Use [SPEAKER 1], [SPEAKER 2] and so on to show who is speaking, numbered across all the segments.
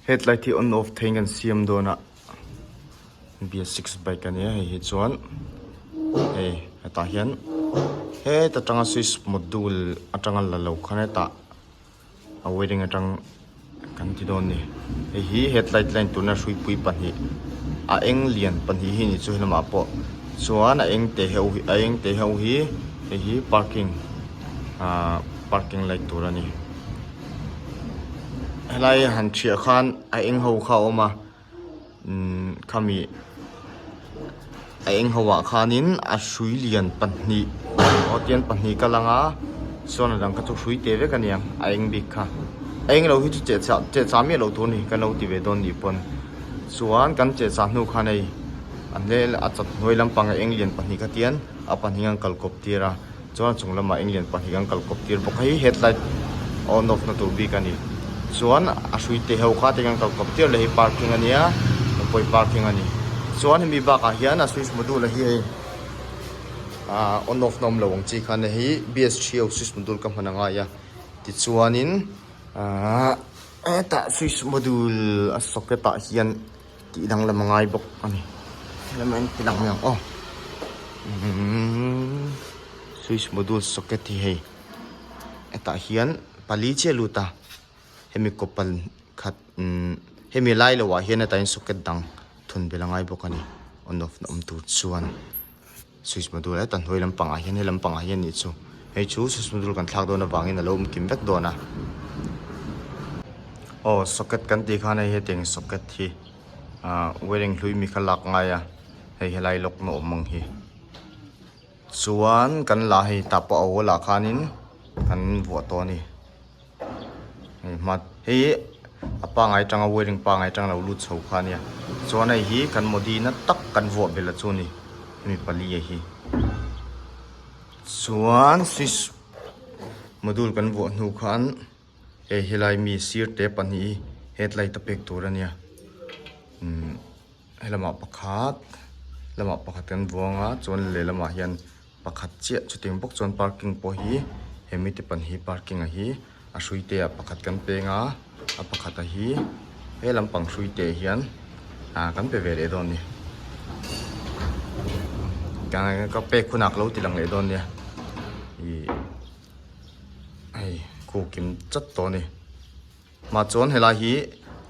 [SPEAKER 1] Headlight hi on off theihin kan siam dawn a BS six bike a nia hei hi chuan hei hetah hian heta tanga switch module atanga la lo khan hetah a wiring atang kan ti dawn a ni hei hi headlight line tuna hruipui pahnih a eng lian pahnih hi ni chu helamah pawh chuan a eng te ho hi a eng te ho hi hei hi parking ahh parking light tur a ni helai han thiah khan a eng ho kha a awm a. Umm khami a eng ho ah khanin a hrui lian pahnih aw tian pahnih ka lang a chuan a dang kha chu hrui teh vek a niang a eng bik kha a eng lo hi chu cheh chah cheh chah miah loh tur a ni kan lo ti ve dawn nih pawn chuan kan cheh chah hnu khan hei a hnel a chawt hnuai lampang a eng lian pahnih kha tian a pahnih an kal kawp tir a. Chuan a chung lamah eng lian pahnih an kal kawp tir bawk a hei headlight on off na tur bik a ni. Chuan a hrui te ho kha tiang an kal kawp tir leh hei parking a nia pawi parking a ni. Chuan hemi bakah hian a switch module a hi hei ah on off na awm lo ang chi khan hei BS three ho switch module ka hman a ngai a tichuanin ah hetah switch module a socket ah hian tih danglam a ngai bawk a ni helam ah hian ti lang mai ang aw umm switch module socket hi hei hetah hian pali chiah a lut a hemi kawppal khat umm hemi lai loh ah hian hetah hian socket dang thun belh a ngai bawk a ni on off na awm tur chuan. Switch module heta hnuai lampangah hian he lampangah hian nih chu hei chu switch module kan thlak dawn avangin a lo awm kim vek dawn a aw socket kan tih khan hei hetiang socket hi ah wiring hlui mi kha lak ngai a hei helai lock na awm ang hi chuan kan lah hei tah pawh a wall ah khanin kan vuah tawh a ni. Hei hma hei a pangai atanga wiring pangai atanga lo lut chho kha a nia chuan hei hi kan modi na tak kan vuah belh a chu a ni hemi pali a hi chuan switch module kan vuah hnu khan hei helai mi sir te pahnih hi headlight a pek tur a nia umm helamah pakhat lamah pakhat kan vuang a chuan lehlamah hian. Pakhat chiah chutiang bawk chuan parking pawh hi he mite pan hi parking a hi a hrui te ah pakhat kan peng a a pakhat a hi he lampang hrui te hian ah kan pe ve leh dawn a ni ka pek hunah ka lo ti lang leh dawn nia ih hei khu kim chat tawh a ni. Mah chuan helai hi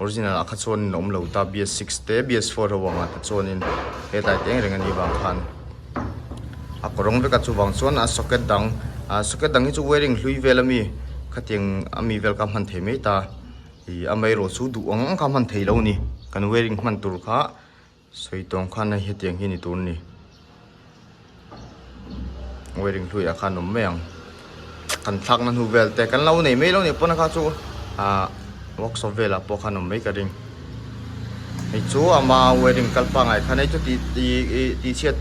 [SPEAKER 1] original ah kha chuanin a awm lo ta BS six te BS four ho ang ah te chuanin hetlai te eng reng a nih vang khan a kawrawng vek a chuvang chuan a socket dang ah socket dang hi chu wiring hlui vel ami khatiang ami vel kha hman thei mai ta ih amaherawh chu duh ang ang kha hman thei lo a ni kan wiring hman tur kha. Sawi tawng khan hei hetiang hi ni tur a ni. Wiring hluiah khan awm mai ang. Kan thlakna hnu vel te kan lo nei mai lo nih pawn a kha chu ah workshop velah pawh khan awm mai ka ring. Hei chu ama wiring kal pangai khan hei chu tih tih tih chhiat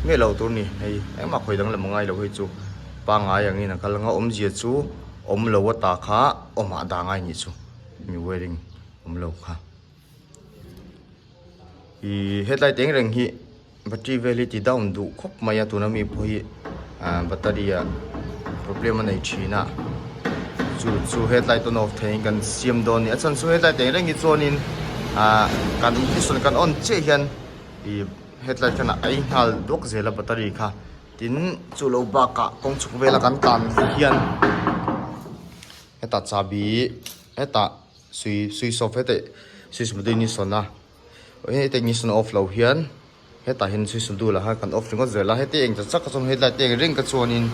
[SPEAKER 1] miah lo tur a ni. Hei engmah khawi dang lam a ngai lo hei chu pangai angin a kal anga awmzia chu awm lo ata kha awmah dah ngai nih chu mi wiring awm lo kha. Ih hetlai teng reng hi battery vel hi ti down duh khawp mai a tuna mi pawh hi ah battery ah problem a nei thin a chu chu hetlai turn off theihin kan siam dawn a ni a chhan chu hetlai teng reng hi chuanin ah kan ignition kan on chiah hian ih hetlai khan a ei nghal duak zel a battery kha tin chu lo bakah kawng chhuk vela kan tlan hian hetah chahbi hetah. Sui sui sawp hetah switch module ni sawn a heta ignition off lo hian hetah hian switch module ah hian kan off ringawt zel a heti eng char char ka chuan headlight te eng reng ka chuanin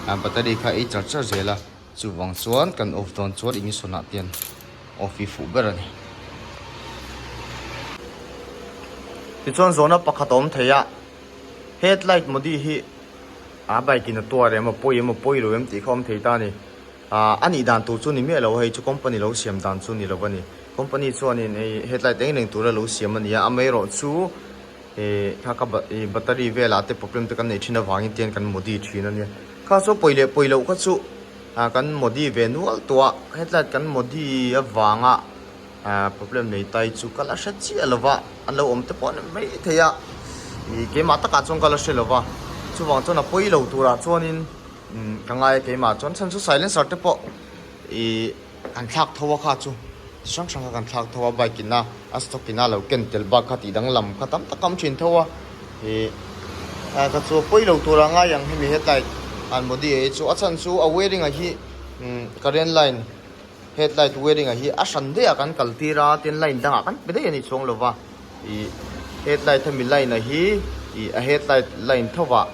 [SPEAKER 1] ah battery kha ei char char zel a chuvang chuan kan off dawn chuan ignition ah te hian off hi fuh ber a ni. Tichuan zawhna pakhat a awm thei a headlight modi hi a bike in a tuar em a pawi em a pawi lo em tih kha a awm thei ta a ni. Ahh a nih dan tur chu ni miah lo a hei chu company lo siam dan chu ni lo a ni company chuanin hei headlight eng reng tura lo siam a ni a amaherawh chu ih kha ka ih battery velah te problem te kan neih thin avangin tian kan modi thin a nia kha chu pawi leh pawi loh kha chu ah kan modi ve nual tawh a headlight kan modi avanga ah problem nei tai chu ka la hre chiah lo va an lo awm te pawh a ni mai thei a ih keimah takah chuan ka la hre lo va chuvang chuan a pawi lo turah chuanin. Umm ka ngai a keimah chuan chhan chu silencer te pawh ih an thlak tho a kha chu. Chi hrang hrang kha kan thlak tho a, bike in a a stock in a lo ken tel bak kha tih danglam kha tam tak a awm thin tho a. Ih ka chu pawi lo tur a ngai ang hemi headlight an body ah hi chu a chhan chu a wearing ah hi current line headlight wearing ah hi a hran daih ah kan kal tir a tin line dangah kan pe daih a ni chuang lo va ih headlight hemi line ah hi ih a headlight line tho ah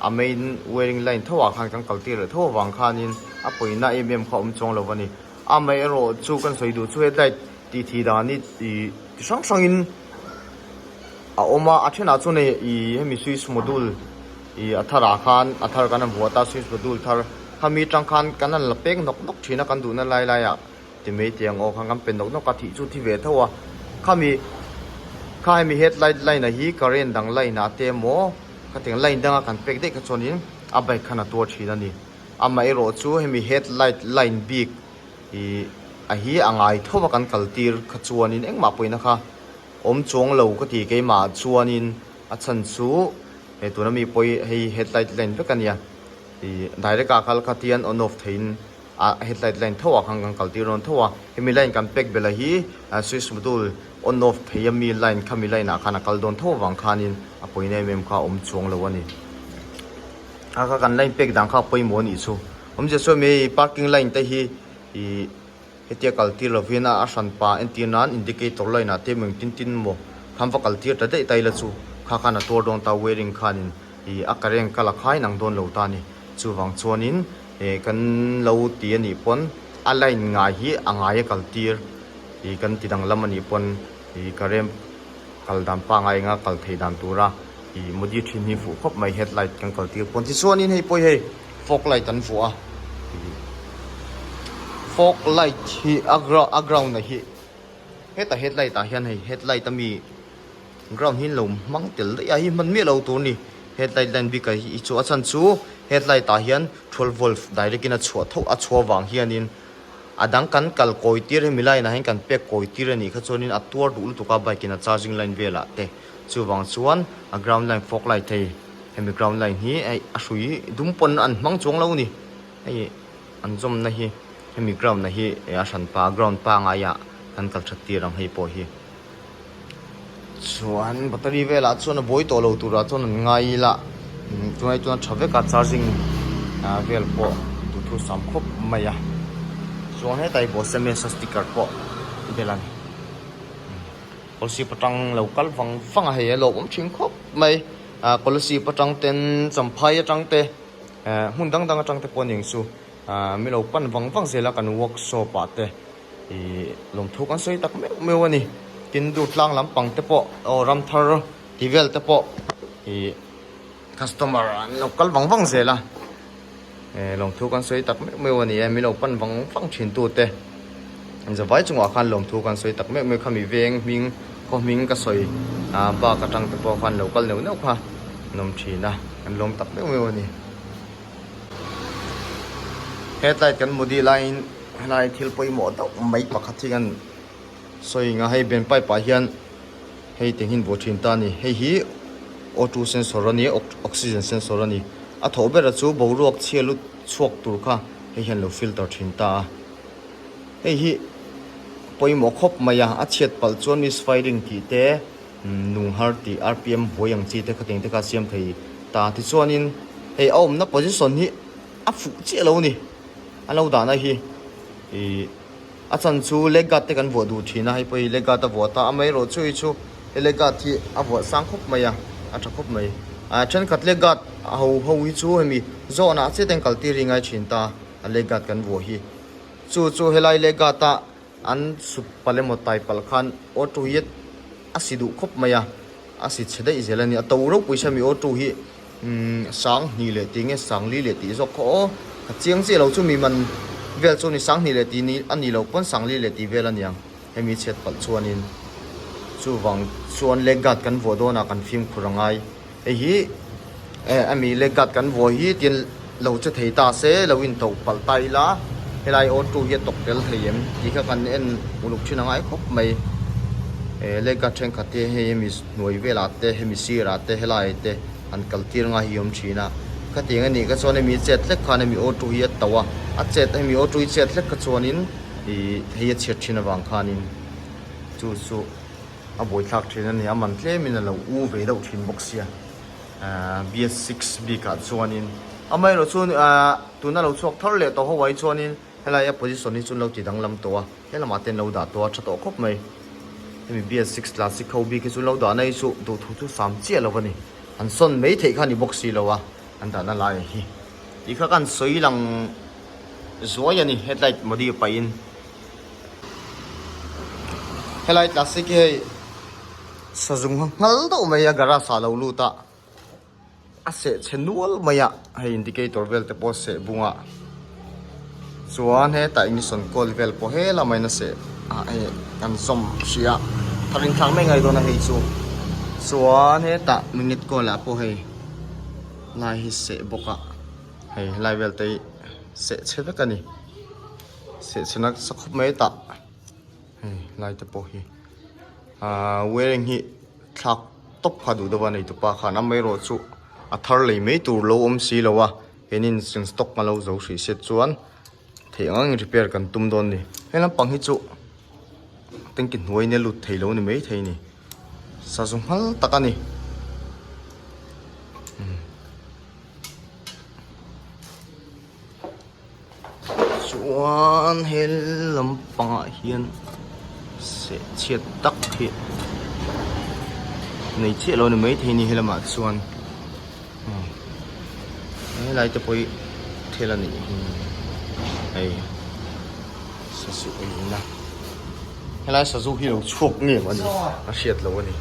[SPEAKER 1] a main wearing line tho ah khan kan kal tir leh tho avang khanin a pawina em em kha a awm chuang lo a ni. Amaherawh chu kan sawi duh chu headlight tih thih dan hi ih ti hrang hrangin a awm a, a thenah chuan hei ih hemi switch module ih a tharah khan a thar kan han vuah ta switch module thar khami atang khan kan han la pek nawk nawk thin a kan duhna lai laiah ti mai tih ang aw khan kan pe nawk nawk a thih chu thi ve tho a khami kha hemi headlight line ah hi current dang line ah te emaw khatiang line danga kan pek daih kha chuanin a bike khan a tuar thin a ni. Amaherawh chu hemi headlight line bik ih a hi a ngai tho a kan kal tir kha chuanin engmah pawina kha awm chuang lo ka ti keimah chuanin a chhan chu he tuna mi pawi hei headlight line vek a nia ih direct ah kal kha tian on off theihin a headlight line tho ah khan kan kal tir dawn tho a hemi line kan pek belh a hi switch module on off thei a mi line khami line ah khan a kal dawn tho avang khanin a pawina em em kha a awm chuang lo a ni. A kha kan line pek dan kha a pawimawh a nih chu. Awmzia chuan hei parking line te hi ih hetia kal tir lovin a hran pa entir nan indicator line ah te emaw engtin tin maw khan va kal tir ta daih ta ila chu kha khan a tuar dawn ta wiring khanin ih a current kal a khain ang dawn lo ta a ni. Chuvang chuanin eh kan lo ti a nih pawn a line ngai hi a ngai a kal tir ih kan ti danglam a nih pawn ih current kal dan pangngai anga kal theih dan tura Ih modi thin hi fuh khawp mai headlight kan kal tir pawn tichuanin hei pawh hi hei fog light an vuah a ih fog light hi a ground a ground ah hi hetah headlight ah hian hei headlight ami ground hi an lo hmang tel daih a hei hman miah lo tur a ni headlight line bik ah hi chu a chhan chu headlight ah hian 12 volt direct in a chhuah tho a chhuah vang hianin a dang kan kal kawi tir hemi line ah hian kan pek kawi tir a nih kha chuanin a tuar duh lutuk a bike in a charging line velah te. Chuvang chuan a ground line fog light hei hemi ground line hi hei a hrui dum pawn an hmang chuang lo a ni hei an zawmna hi hemi ground na hi a hran pa ground pangai ah kan kal that tir ang hei pawh hi chuan battery velah chuan a buai tawh lo turah chuan an ngai ila tunah chuan a tha vek a charging vel pawh duhthusam khawp mai a chuan hetah hi bawhseme sticker pawh bel a ni. Kawlsip atang lo kal vang vang a hei a lawmawm thin khawp mai ah kawlsip atang ten champhai atang te eh hmun dang dang atang te pawh a ni ang chu ah mi lo pan vang vang zel a kan workshop ah te ih lawmthu kan sawi tak meuh meuh a ni tin dur tlang lampang te pawh aw ram thar tih vel te pawh ih customer an lo kal vang vang zel a eh lawmthu kan sawi tak meuh meuh a ni e mi lo pan vang vang thin tu te zavai chungah khan lawmthu kan sawi tak meuh meuh khami veng hming khaw hming ka sawi ah bak atang te pawh khan lo kal neuh neuh kha an awm thin a an lawm tak meuh meuh a ni headlight kan mudi laiin helai thil pawimawh deuh mai pakhat hi kan sawi ang a hei ben pipe ah hian hei teng hi an buai thin ta a ni hei hi O2 sensor a ni a oxygen sensor a ni a thawh ber a chu boruak chhia lut chhuak tur kha hei hian lo filter thin ta a hei hi pawimawh khawp mai a a chhiat palh chuan misfiring tih te nung har tih R_P_M buai ang chi te khatiang te kha a siam thei ta tichuanin hei a awmna position hi a fuh chiah lo a ni a lo dahna hi ih. A chan chu leg guard te kan vuah duh thin a, hei pawh hi leg guard a vuah ta a, amaherawhchu hei chu he leg guard hi a vuah sang khawp mai a, a tha khawp mai. Ah thenkhat leg guard a ho ho hi chu hemi zawnah chiah ten kal tir hi ngai thin ta a leg guard kan vuah hi. Chu chu helai leg guard a an sut palh emaw tai palh khan auto hi a si duh khawp mai a, a si chhe daih zel a ni. A to ropui sa mi auto hi Umm 2000 leh tih nge 4000 leh tih zawk kha aw ka chiang chiah lo chu mi man vel chu ni 2000 leh tih ni a ni lo pawn 4000 leh tih vel a niang hemi chhiat palh chuanin chuvang chuan leg guard kan vuah dawnah kan fimkhur a ngai hei hi eh ami leg guard kan vuah hi tian lo che thei ta se lo in to palh ta ila helai auto hi a tawk tel thei em tih kha kan en uluk thin a ngai khawp mai eh leg guard thenkhat te hei hemi hnuai velah te hemi sirah te helai te an kal tir nga hi awm thin a khatiang a nih kha chuan hemi chet hlek khan hemi auto hi a to a a chet hemi auto hi chet hlek kha chuanin Ih hei a chhiat thin avang khanin chu chu a buaithlak thin a ni. A man tlemin a lo u ve deuh thin bawk sia. Ahh BS6 bikah chuanin amaherawh chu ahh tuna lo chhuak thar leh tawh ho ah hi chuanin helai a position hi chu an lo ti danglam tawh a, helamah te an lo dah tawh a tha tawh khawp mai. Hemi BS6 classic ho bik hi chu an lo dahna hi chu duhthu chu sam chiah lo a ni. An sawn mai theih kha a ni bawk si lo a, an dahna laiah hi. Tih kha kan sawi lang zuai a ni headlight body pahin. Helai classic hi hei sazung nghal deuh mai a garage ah lo lut a a seh chhe nual mai a hei indicator vel te pawh a seh bung a chuan hetah ignition coil vel pawh he lamah in a seh a hei kan zawm hrih a thar in thlak mai ngai dawn a hei chu chuan hetah minute coil ah pawh hei lai hi seh bawk a hei helai vel te hi seh chhe vek a ni seh chhe nasa khawp mai tah hei lai te pawh hi ahh wiring hi thlak tawp kha duh deuh a nei tupa khan amaherawh chu a thar lei mai tur lo awm si lo a keinin in stock a lo zo hrih se chuan theih ang angin repair kan tum dawn a ni heng lampang hi chu tanki hnuai in a lut thei lo a ni maithei a ni. Sazu nghal tak a ni. Chuan he lampangah hian seh chhiat tak hi nei chiah lo a ni maithei a ni helamah chuan helai te pawh hi thil a nih hi hei sazu ei na. Helai sazu hi lo chhuak ngem a ni a hriat loh a ni.